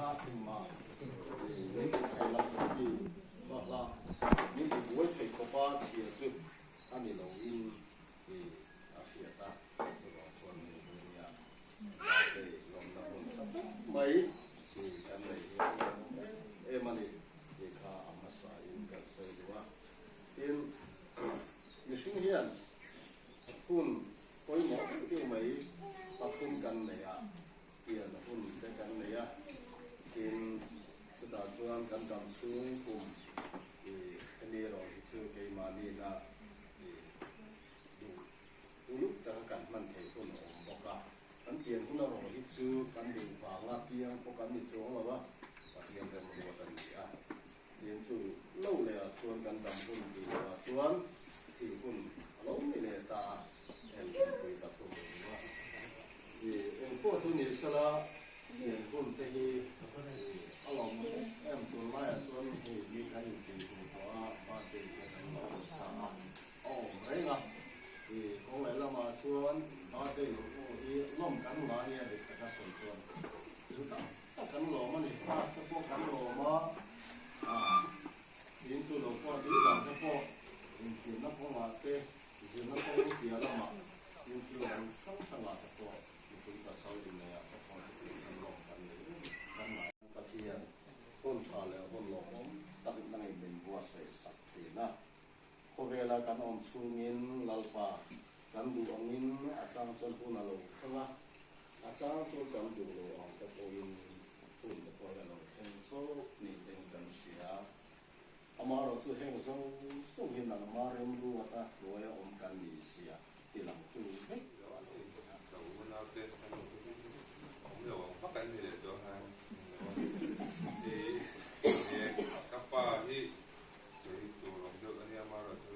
kha engmah min ti thei lo ti mahla min ti buai thei khawpa chhia chu a ni loin a hriat a, chuvang chuan hei nia hei lawmna hun tha tak mai kan nei hi a lawmawm em em a ni tih kha a hmasa in kan sawi duh a. Tin, mihring hian hun pawimawh deuh deuh mai pathum kan nei a, pian hun te kan nei a, tin chutah chuan kan dam chhung kum ih hemi erawh hi chu keimahni-na ih duh uluk taka kan hman theih hun a awm bawk a. Kan pian hun erawh hi chu kan duh vanga piang pawh kan ni chuang lo a, Pathian remruat a ni a. Tin chu lo leh ah chuan kan dam hun tih loh ah chuan thih hun a lo ni leh ta a, heng thingpui pathum a ni a. I engpawh chu ni sela pian hun te hi a lawm em em tunlai ah chuan hei hi kan intih hmuh tawh a, birthday te kan lo sa a, a awm reng a. I kawng leh lamah chuan birthday loh pawh hi lawm kan ngai a dik taka sawi chuan chu tak Tak kan lawm a ni, class te pawh kan lawm a, in chu lo pawh thil dang te pawh infiamna kawngah te, zirna kawng piah lamah in thil dang hrang hrangah te pawh mipui pasal inneihah te pawh chutiang kan lawm kan nei reng kan ngai. Pathian hun tha leh hun lawmawm tak nangin min buatsaih sak thin a, khawvela kan awm chhungin Lalpa kan duh angin a chang chuan hun a lo thleng a, A chang chu kan duh lo ang te pawhin hun te pawh hi a lo thleng chauh ni ten kan hria. Amaherawh chu heng zawng zawng hi nangmah remruat a hnuaia awm kan ni sia ti lang tu vek lo a ni. Ka unau te ka nu te hi awm lo ang vak an ni leh dawn a ni lo a. Ka pa hi sawi tur awm deuh a nia amaherawh chu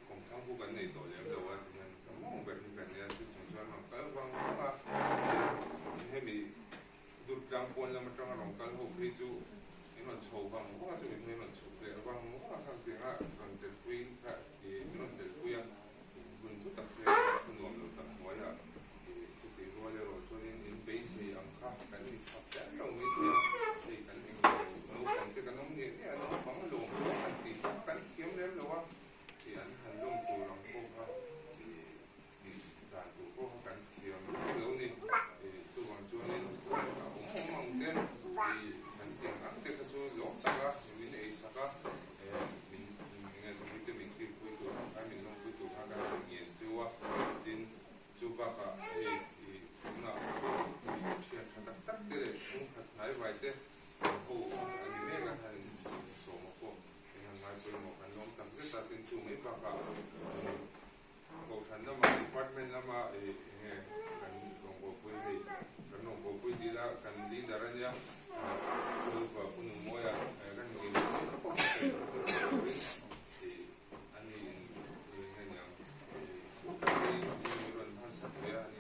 Kawngthlang pawh kan nei tawh lem lo a ti hian ka mawng ber hi kan nia chu chung chuan rawn kal vang vang a tin hemi dut tlang pawn lam atanga rawn kal ho phei chu in rawn chho vang vang a chumi hnu in rawn chhuk leh vang vang a khang tianga rawn telpui kha ih min rawn telpui a hun thu tak se thu nuam lo tak hnuaiah ih chutih rual erawh chuanin in beisei ang kha kan inthap kher lo mai thei a hei kan englo naupang te kan awm niah niah a naupang lawm chuan han tih kha kan thiam lem lo a. Tih an han lawm tur ang pawh kha tih dan tur pawh kha kan thiam vek lo ni. Chuvang chuanin a awm awm ang te kan tih ang te kha chu lawm chak a, min ei chak a, min enge chumi te min kilpui tur ang kha, min lawmpui tur kha kan rawn ngias teu a. Tin, chu bakah hei tunah pawh thian tha tak tak te leh chhungkhat hnaivai te ho a ni mek a, han sawm a pawh. Engah ngai pawimawh kan lawm tak zet a, tin chu mai bakah Kohhran lama Department lama eng nge kan rawngbawlpui hei kan rawngbawlpui dil a kan leader a nia chu Pu Nungmawia kan ngei mai mai pawh kan sawi loh tur turin a ni in eng nge niang i mi rawn harsat ve a ni.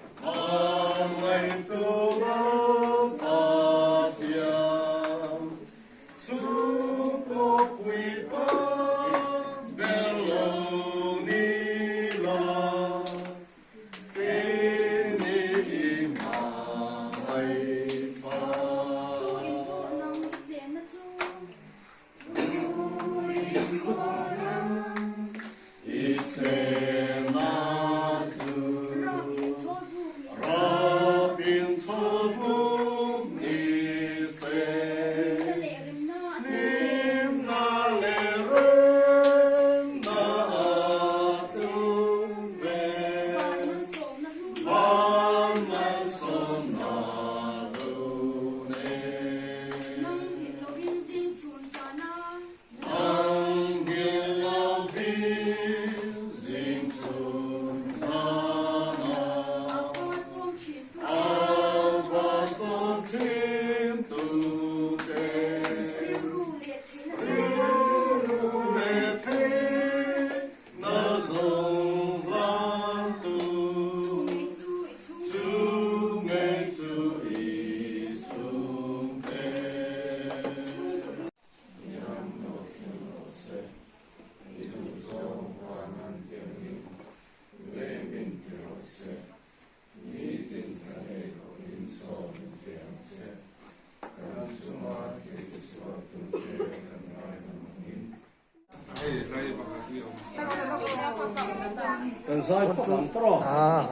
Kan zai phawt ang tawh. Ah,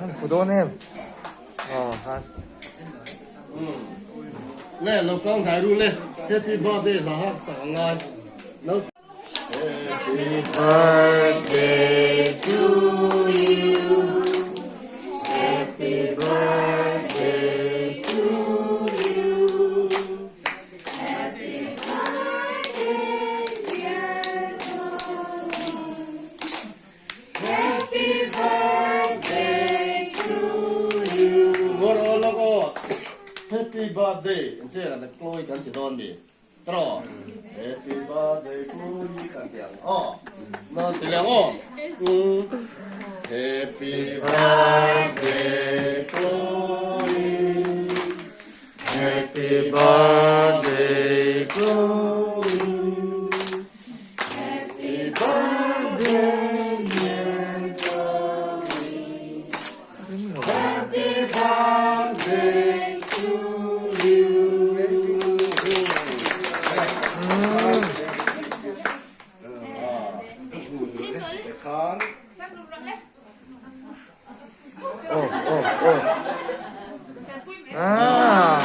han fu dawn em? Oh, han. Le, lo kang zai ru le. Happy birthday hla hak sak ang ngai. Lo. Happy birthday to you. Happy birthday to you. Happy birthday an che kan Chloe kan ti dawn mi tro Happy birthday Chloe kan ti ang aw na ti leh ang aw Happy birthday Chloe Happy birthday Chloe Happy birthday dear Chloe Happy birthday to you Oh oh oh Ah.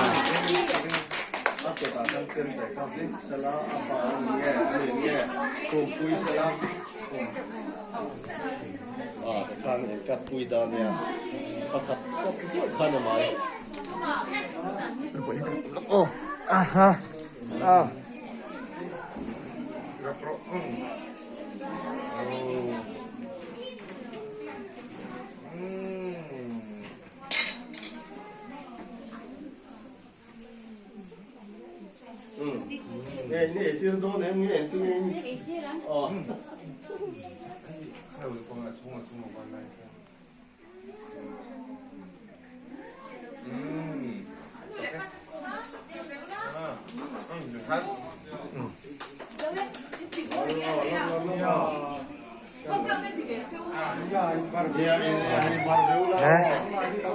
Oh aha ah.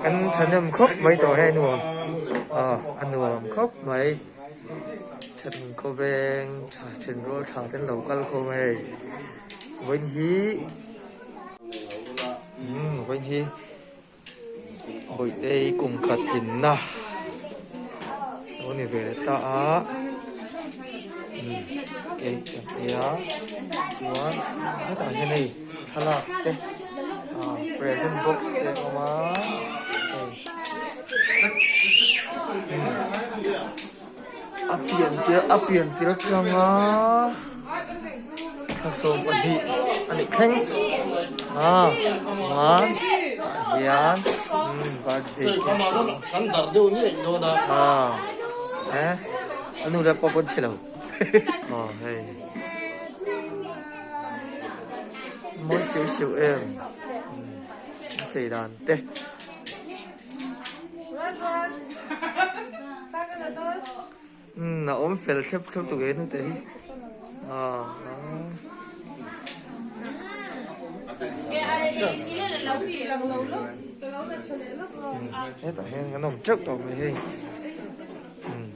Kan thahnem khawp mai tawh he nuam a nuam khawp mai then khawveng tha then rual tha ten lo kal khawm hei vawiin hi vawiin hi Bawihte hi kum khat tlinna lo ni ve leh ta a cake kan ei a chuan hetah hian hei thlalak te ah present box te a awm a hei a pian tir a pian tir atanga thla 12 a nih thleng a chuan tah hian birthday cake a eh a nu leh pa pawn chhe lo aw hei mawi siau siau em a chei dan te. Umm a awm fel thlep thlep tuk e hnute hi aw hetah hian kan awm teuh tawh mai hei umm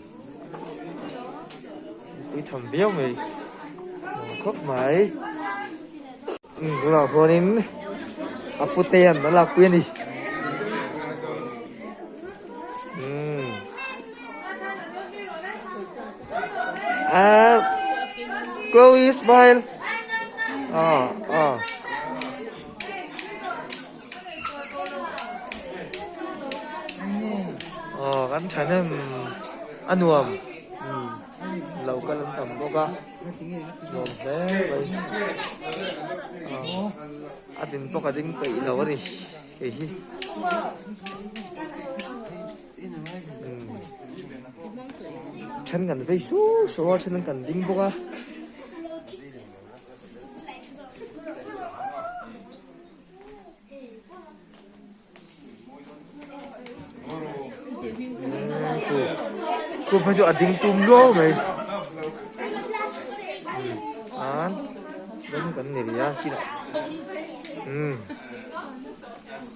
pui tham viau mai nuam khawp mai umm tunah khuanin a putea'n a lakpui a ni. Ah, Chloe smile. Ah, ah. Oh, kan thanem a nuam. Lo kal an tam bawk a. Nuam hle mai. A din pawh ka ding peih lo a ni. Hei hi then kan vei su su a then kan ding bawk a. Khu phei chu a ding tum luau mai an dawng kan ni rih a kinah umm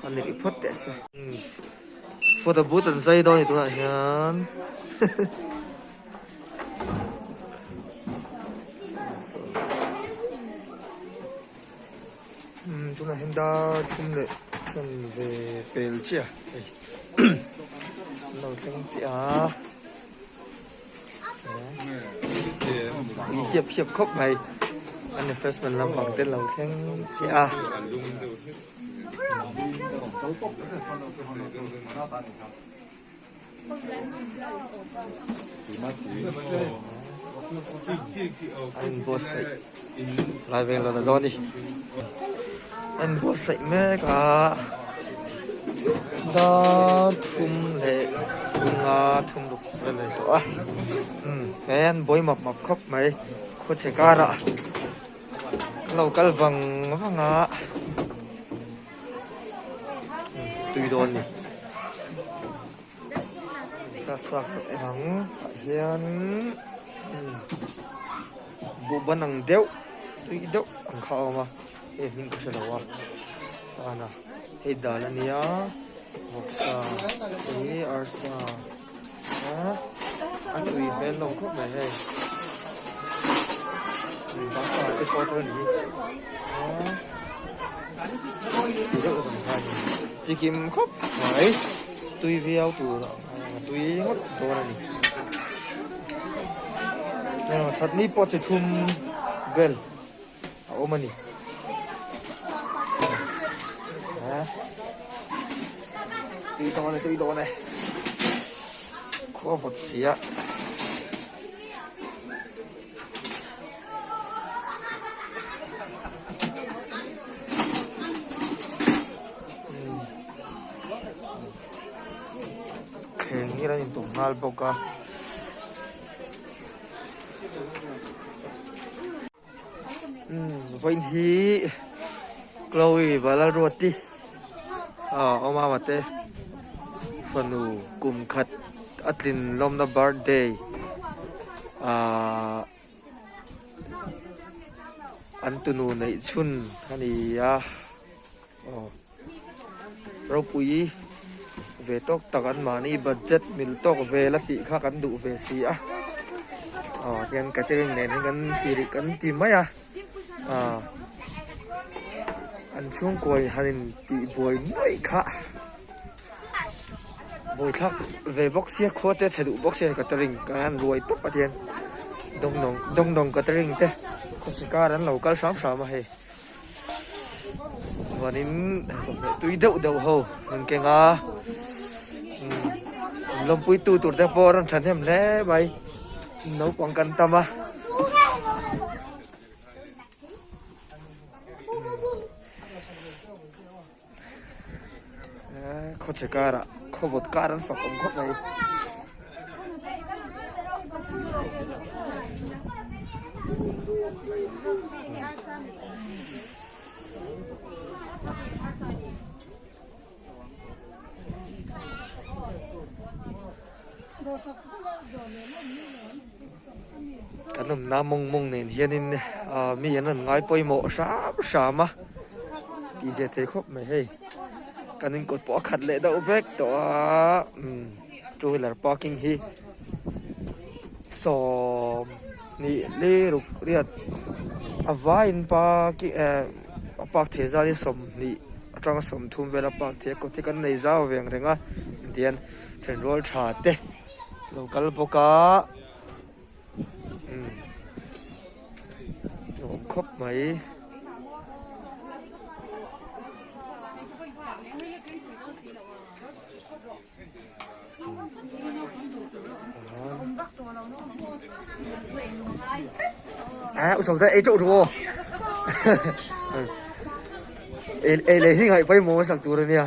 a ni rih phawt teh se photo booth an zai dawn a ni tunah hian. Umm tunah hian dar thum leh chanve pel chiah hei an lo thleng chiah a in hiap hiap khawp mai an refreshment lampang te lo thleng chiah a. A inbuatsaih lai vel a la dawn a ni a inbuatsaih mek a dar thum leh nga thum ruk vel a ni tawh a umm he an buai map map khawp mai khawchhe karah an lo kal vang vang a. Tui dawn ni. Sa sa khat en ang tah hian buh ban ang deuh tui deuh ang kha a awm a hei hming ka hre lo a chuan a hei dal a nia vawksa hi arsa a tui hmel hlawm khawp mai hei bangkha te pawh a ni a deuh zawng kha a ni chikim khawp mai tui viau tur a tui ngawt dawn a ni chutney pawh chi thum vel a awm a ni tui dawn e tui dawn e khua vawt si a. Thleng hi an intum nghal bawk a. Vawiin hi Chloe Valalruati ah awm a mate fanu kum khat a tlin lawmna birthday ah an tunu neih chhun a ni a aw ropui ve tawk tak an mahni budget mil tawk vel a tih kha kan duh ve si a aw tiang catering nen hian kan ti rih kan ti mai a ah an chhungkua in han in tih buai nuaih kha buaithlak ve bawk sia khua te a chhe duh bawk sia catering kan han ruai tawp a tihian dawngdawng dawngdawng catering te khawchhe kar an lo kal hram hram a hei. Chuanin chawhmeh tui deuh deuh ho an keng a umm lawmpui tu tur te pawh a rawn thahnem hle mai naupang kan tam a. Khawchhe karah khawvawt kar an fak awm khawp mai. Kan awmna mawng mawng nen hianin mi an rawn ngai pawimawh hram hram a tih zia thei khawp mai hei kan inkawt pawh a khat leh deuh vek tawh a umm two wheeler parking hi sawm hnih li ruk riat a vaiin parking eh a park thei zat hi sawmhnih atanga sawmthum vel a park thei a kawt hi kan nei zau ve ang reng a tihian thenrual tha te lo kal bawk a umm nuam khawp mai. À, usam ta ei teuh ru aw. Ei ei leh hi ngaih pawimawh sak tur ania.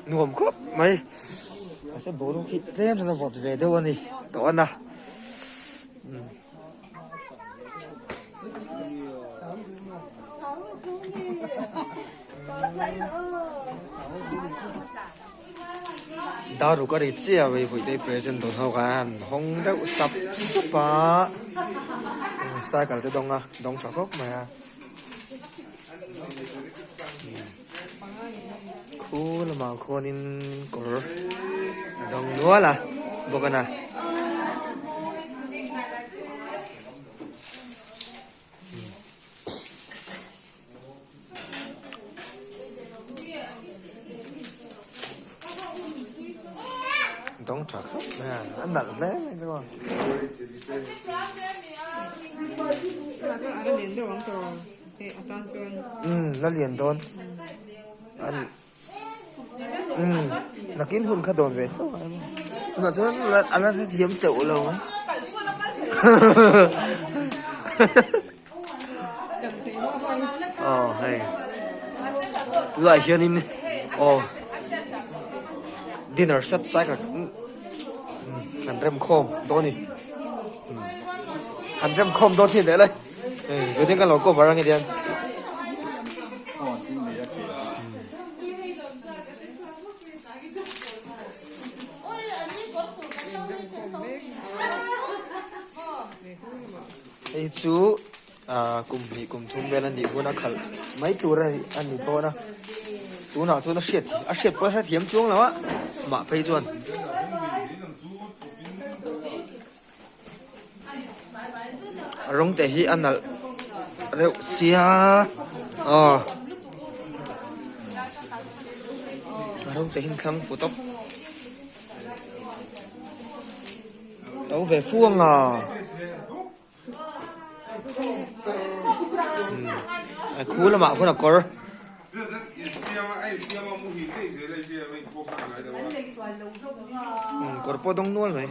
Nuam khawp mai mahse boruak hi tlem chuan a vawt ve deuh a ni tawh a na. Daruk a ri chiah a vawi te present dawn ho kha a han hawng deuh sap sap a cycle te dawng a dawng tha khawp mai a khu lamah khuanin kawr a dawng nual a bawk a na. Dawng tha khawp mai a, a nalh hle mai chu a. Umm la lian dawn an umm nakin hun kha dawn ve tho ang em tunah chuan a la hrethiam teuh lo ang. Aw hei tunah hianin aw dinner set sai kha kan rem khawm dawn a ni kan rem khawm dawn thin leh le hei wedding kan lo cover ang hian. Hei chu ah kum hnih kum thum vel a nih hun a khalh mai tur a a ni dawn a tunah chuan a hriat a hriat pawh a hrethiam chuang lo a mah phei chuan. A rawng te hi a nalh reuh sia aw a rawng te hi an thlang fu tawp. To ve fuang a a khu lamah khuan a kawr. Kawr pawh dawng nual mai.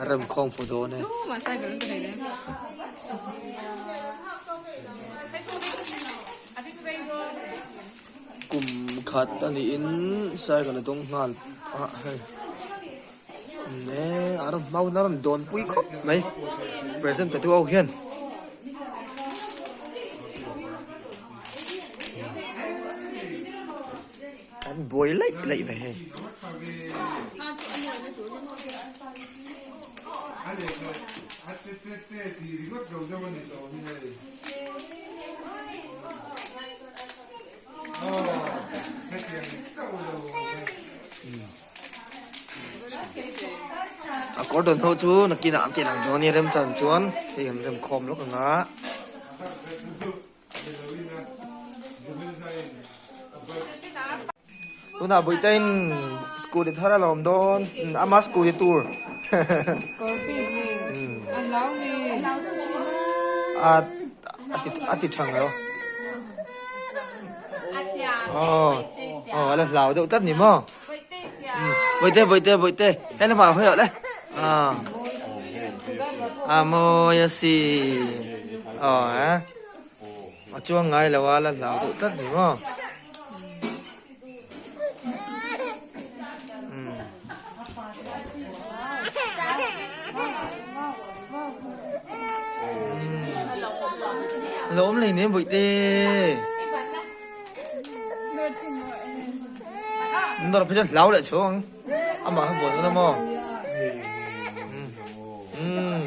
A rem khawm fu dawn e. Kum khat a niin cycle a dawng nghal a hei e a rawn hma hun a rawn dawn pui khawp mai present pe tu ho hian. An buai laih laih mai hei. A kawr dawn ho chu nakinah an tih ang dawn a ni remchan chuan hei an rem khawm lawk ang a. Tunah Buitain scooty thar a lawm dawn ama scooty tur a ti thang lo aw aw a la hlau deuh tlat ni maw Bawihte bawihte bawihte he lamah hawi awh le ah a mawi a si aw eh a chuang ngai lo a la hlau deuh tlat ni maw Lo awm lei nen bawihte. Nawr phei chuan hlau leh chho ang. Amah kha buai dawn a maw? Umm.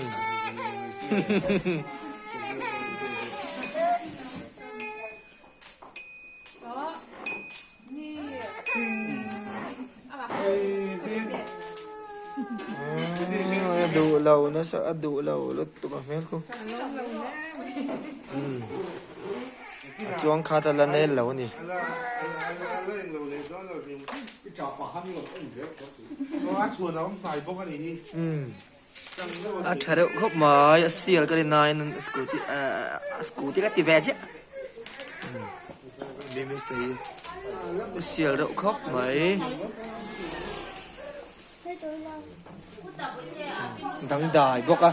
A duh lo nasa a duh lo lutuk a hmel khu. Umm. A chuang khat a la nel lo a ni. A tha deuh khawp mai a sial ka rin aiin scooty ahh scooty ka ti ve chiah a sial deuh khawp mai dangdai bawk a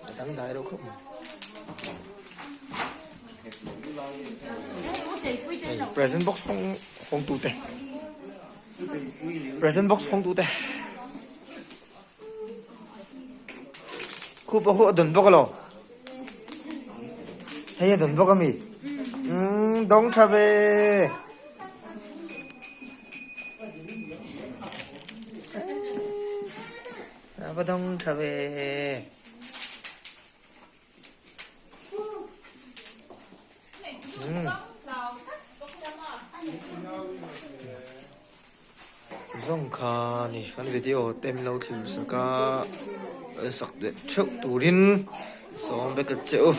a dangdai deuh khawp mai. Present box hawng tu te present box hawng tu te. Khu pawh khu a dawn bawk alaw? Hei a dawn bawk ami? Umm dawng tha ve. A va dawng tha ve. Zawng kha ni kan video te min lo thlir sak a, sak leh theuh turin sawm vek a che u.